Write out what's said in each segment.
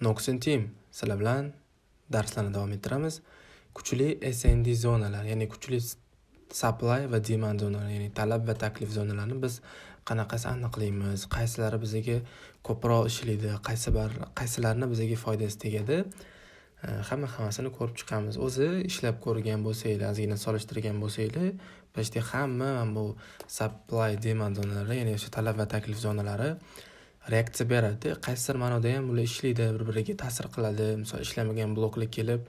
Noxen Team, sizlar bilan darslarni davom ettiramiz. Kuchli SND zonalar, ya'ni kuchli supply va demand zonalari, ya'ni talab va taklif zonalarini biz qanaqasi aniqlaymiz, qaysilari bizga ko'proq ishlaydi, qaysi bar qaysilarini bizga foydasi tegadi, hamma-hammasini ko'rib chiqamiz. O'zi ishlab ko'rgan bo'lsanglar, ozgina solishtirgan bo'lsanglar, почти hamma bu supply demand zonalari, ya'ni o'sha talab va taklif zonalari reaksiya beradi. Qaysidir ma'noda ham ular ishlaydi, bir-biriga ta'sir qiladi. Misol, ishlamagan bloklar kelib,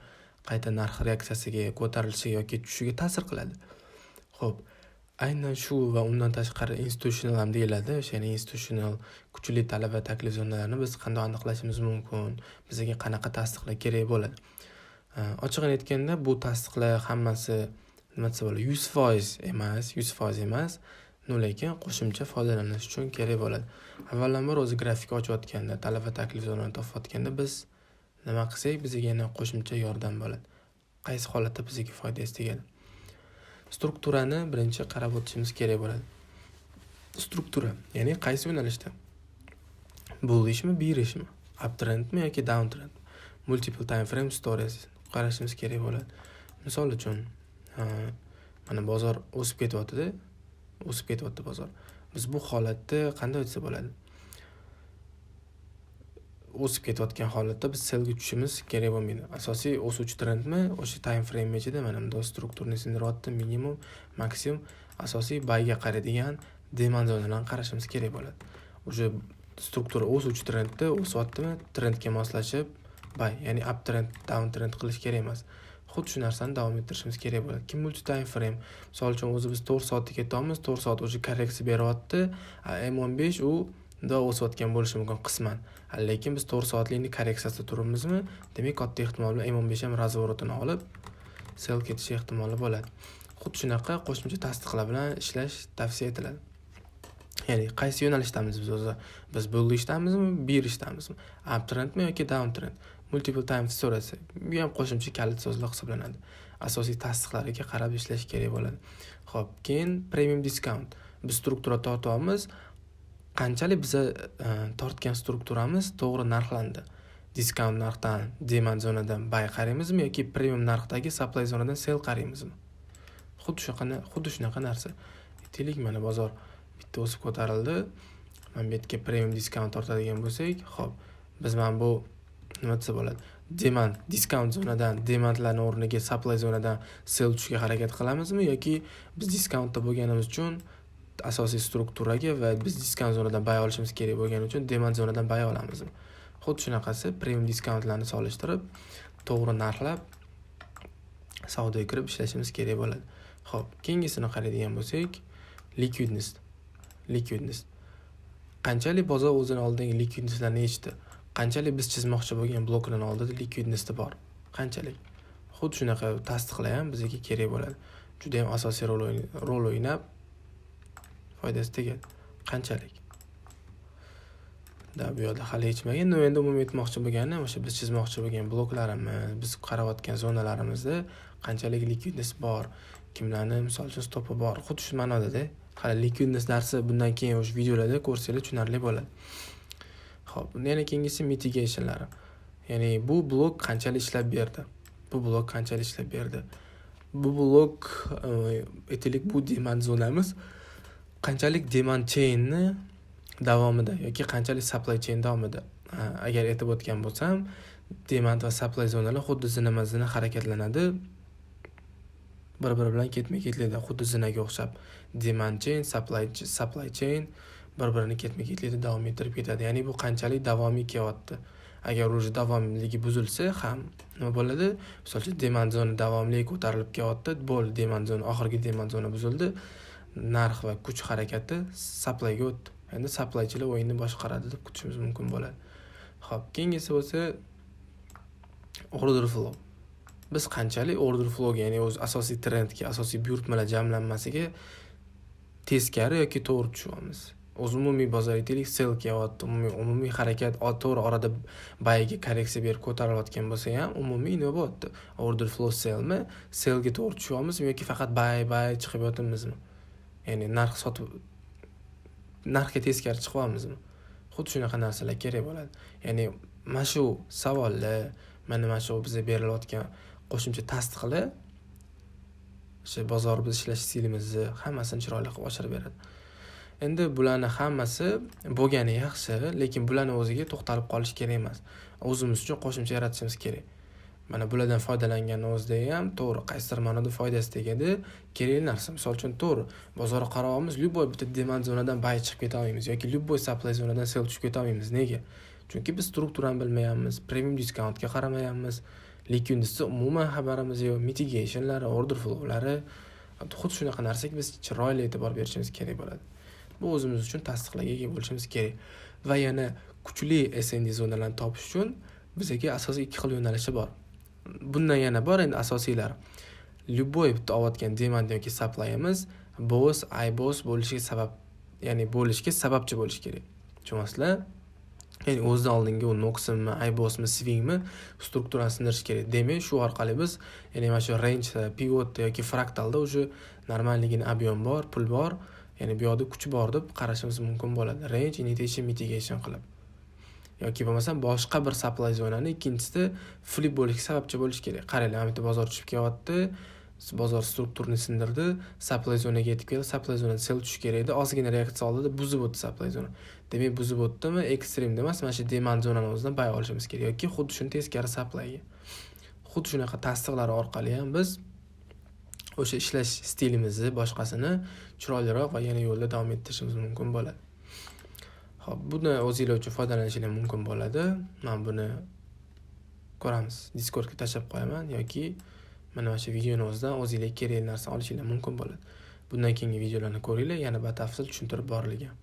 qayta narx reaksiyasiga, ko'tarilishiga yoki tushishiga ta'sir qiladi. Xo'p, aynan shu va undan tashqari institutional ham deyiladi. O'sha, ya'ni institutional kuchli talab va taklif zonalarini biz qanday aniqlashimiz mumkin? Bizga qanaqa tasdiqlar kerak bo'ladi? Ochig'ini aytganda, bu tasdiqlar hammasi, nima desa bo'ladi, 100% emas, 100% emas, но lekin qo'shimcha foydalanish uchun kerak bo'ladi. Avvalambor, o'zi grafik ochayotganda, talab va taklif zonalarini topayotganda biz nima qilsak, bizga yana qo'shimcha yordam bo'ladi? Qaysi holatda bizga foydasi tegadi? Strukturani birinchi qarab o'tishimiz kerak bo'ladi. Struktura, ya'ni qaysi yo'nalishda? Bullishmi, bearishmi? Uptrendmi yoki downtrend? Multiple time frame stories qarashimiz kerak bo'ladi. Misol uchun, mana bozor o'sib ketyapti-da, o'sib ketyapti bozor. Biz bu holatda qanday aytsa bo'ladi? O'sib ketayotgan holatda biz sellga tushishimiz kerak bo'lmaydi. Asosiy o'suvchi trendmi? O'sha time frame ichida mana bundoq strukturani sindiryapti, minimum, maksimum, asosiy buyga qaraydigan demand zonalarni qarashimiz kerak bo'ladi. Уже struktura o'suvchi trendda o'syaptimi, trendga moslashib buy, ya'ni uptrend, downtrend qilish kerak emas. Xuddi shu narsani davom ettirishimiz kerak bo'ladi. Kim multi time frame, misol uchun, o'zi biz 4 soatda ketyapmiz, 4 soat уже korreksiya beryapti, M15 u mundoq o'sayotgan bo'lishi mumkin qisman. Lekin biz 4 soatlikni korreksiyasida turibmizmi, demak, katta ehtimol bilan M15 ham разворот ini olib, sell ketishi ehtimoli bo'ladi. Xuddi shunaqa qo'shimcha tasdiqlar bilan ishlash tavsiya etiladi. Ya'ni qaysi yo'nalishdamiz biz o'zi? Biz bullishdamizmi, bearishdamizmi? Uptrendmi yoki downtrend? Multiple time storasi. Bu ham qo'shimcha kalit so'zlar hisoblanadi. Asosiy tasdiqlariga qarab ishlash kerak bo'ladi. Xo'p, keyin premium discount. Biz struktura tortyapmiz. Qanchalik biza tortgan strukturamiz to'g'ri narxlandi? Discount narxdan demand zonadan buy qaraymizmi yoki premium narxdagi supply zonadan sell qaraymizmi? Xuddi shunaqa narsa. Aytaylik, mana bozor bitta o'sib ko'tarildi. Mana bu yerga premium discount tortadigan bo'lsak, xo'p, biz mana bu, nima desa bo'ladi? Demand discount zonadan demandlarni o'rniga supply zonadan sell tushishga harakat qilamizmi yoki biz discountda bo'lganimiz uchun asosiy strukturaga va biz discount zonadan buy olishimiz kerak bo'lgani uchun demand zonadan buy olamizmi? Xuddi shunaqasi premium discountlarni solishtirib, to'g'ri narxlab savdoga kirib ishlashimiz kerak bo'ladi. Xo'p, keyingisini qaraydigan bo'lsak, ликвидность. Ликвидность. Qanchalik bozor o'zini oldingi ликвидность larni yechdi? Qanchalik biz chizmoqchi bo'lgan bloklarni oldida ликвидность bor? Qanchalik? Xuddi shunaqa tasdiqlar ham bizga kerak bo'ladi. Juda ham asosiy rol o'ynab foydasi tegadi. Qanchalik? Да, bu yoqda hali yechmagan. Но endi umumiy aytmoqchi bo'lganim, o'sha biz chizmoqchi bo'lgan bloklarimiz, biz qarayotgan zonalarimizda qanchalik ликвидность bor, kimlarni, misol uchun, stopi bor. Xuddi shu ma'nodada. Hali ликвидность darsi bundan keyin o'sha videolarda ko'rsanglar, tushunarli bo'ladi. Xo'p, yana keyingisi mitigationlari. Ya'ni bu blok qanchalik ishlab berdi? Bu blok qanchalik ishlab berdi? Bu blok, aytaylik, bu demand zonamiz qanchalik demand chainni davomida yoki qanchalik supply chain davomida? Agar aytib o'tgan bo'lsam, demand va supply zonalar xuddi zinama-zina harakatlanadi. Bir-biri bilan ketma-ketlikda, xuddi zinaga o'xshab. Demand chain, supply chain bir-birini ketma-ketlikda davom ettirib ketadi. Ya'ni bu qanchalik davomiy kelyapti. Agar уже davomligi buzilsa ham nima bo'ladi? Misol uchun, demand zona davomli ko'tarilib kelyapti. Bo'ldi, demand zona, oxirgi demand zona buzildi. Narx va kuch harakati supplyga o'tdi. Endi supplychilar o'yinni boshqaradi deb kutishimiz mumkin bo'ladi. Xo'p, keyingisi bo'lsa order flow. Biz qanchalik order flowga, ya'ni o'zi asosiy trendga, asosiy buyurtmalar jamlanmasiga teskari yoki to'g'ri tushyapmiz? O'zi umumiy bozor, aytaylik, sell kelyapti, umumiy harakat to'g'ri, orada buyga korreksiya berib ko'tarilayotgan bo'lsa ham, umumiy nima bo'lyapti? Order flow sellmi? Sellga to'g'ri tushyapmizmi yoki faqat buy chiqib yotibmizmi? Ya'ni narx sotib, narxga teskari chiqyapmizmi? Xuddi shunaqa narsalar kerak bo'ladi. Ya'ni Mana shu savollar, mana shu bizga berilayotgan qo'shimcha tasdiqlar o'sha bozor biz ishlash stilimizni hammasini chiroyli qilib oshirib beradi. Endi bularni hammasi bo'lgani yaxshi, lekin bularni o'ziga to'xtalib qolish kerak emas. O'zimiz uchun qo'shimcha yaratishimiz kerak. Mana bulardan foydalanganni o'zida ham to'g'ri, qaysidir ma'noda foydasi tegadi, kerakli narsa. Misol uchun, to'g'ri, bozorga qarayapmiz, любой bitta demand zonadan buy chiqib keta olmaymiz yoki любой supply zonadan sell tushib keta olmaymiz. Nega? Chunki biz strukturani bilmayapmiz, premium discountga qaramayapmiz, ликвидность umuman xabarimiz yo'q, mitigationlari, order flowlari, xuddi shunaqa narsaga biz chiroyli e'tibor berishimiz kerak bo'ladi. Bu o'zimiz uchun tasdiqlarga ega bo'lishimiz kerak. Va yana kuchli SND zonalarni topish uchun bizga asosiy ikki xil yo'nalishi bor. Bundan yana bor endi asosiylari. Любой bitta olayotgan demand yoki supplyimiz BOS, iBOS bo'lishiga sabab, ya'ni bo'lishga sababchi bo'lishi kerak. Tushunyapsizlar? Ya'ni o'zidan oldingi u NOXmi, iBOSmi, swingmi strukturani sindirish kerak. Demak, shu orqali biz, ya'ni mana shu range, pivot yoki fraktalda уже normalligini объем bor, pul bor, ya'ni bu yoqda kuch bor deb qarashimiz mumkin bo'ladi. Range initiation, mitigation qilib. Yoki bo'lmasam boshqa bir supply zonani ikkinchisida flip bo'lishiga sababchi bo'lishi kerak. Qaranglar, mana bu yerda bozor tushib kelyapti. Bozor strukturani sindirdi, supply zonaga yetib keldi, supply zonada sell tushishi kerak edi. Ozgina reaksiya oldida buzib o'tdi supply zona. Demak, buzib o'tdimi, ekstremda emas, mana shu demand zonani o'zidan buy olishimiz kerak yoki xuddi shuni teskari supplyga. Xuddi shunaqa tasdiqlar orqali ham biz o'sha ishlash stilimizni, boshqasini chiroyliroq va yana yo'lda davom ettirishimiz mumkin bo'ladi. Xo'p, buni o'zinglar uchun foydalanishingiz mumkin bo'ladi. Men buni ko'ramiz. Discordga tashlab qo'yaman yoki mana shu videoni o'zidan o'zinglarga kerakli narsani olishinglar mumkin bo'ladi. Bundan keyingi videolarni ko'ringlar, yana batafsil tushuntirib borilgan.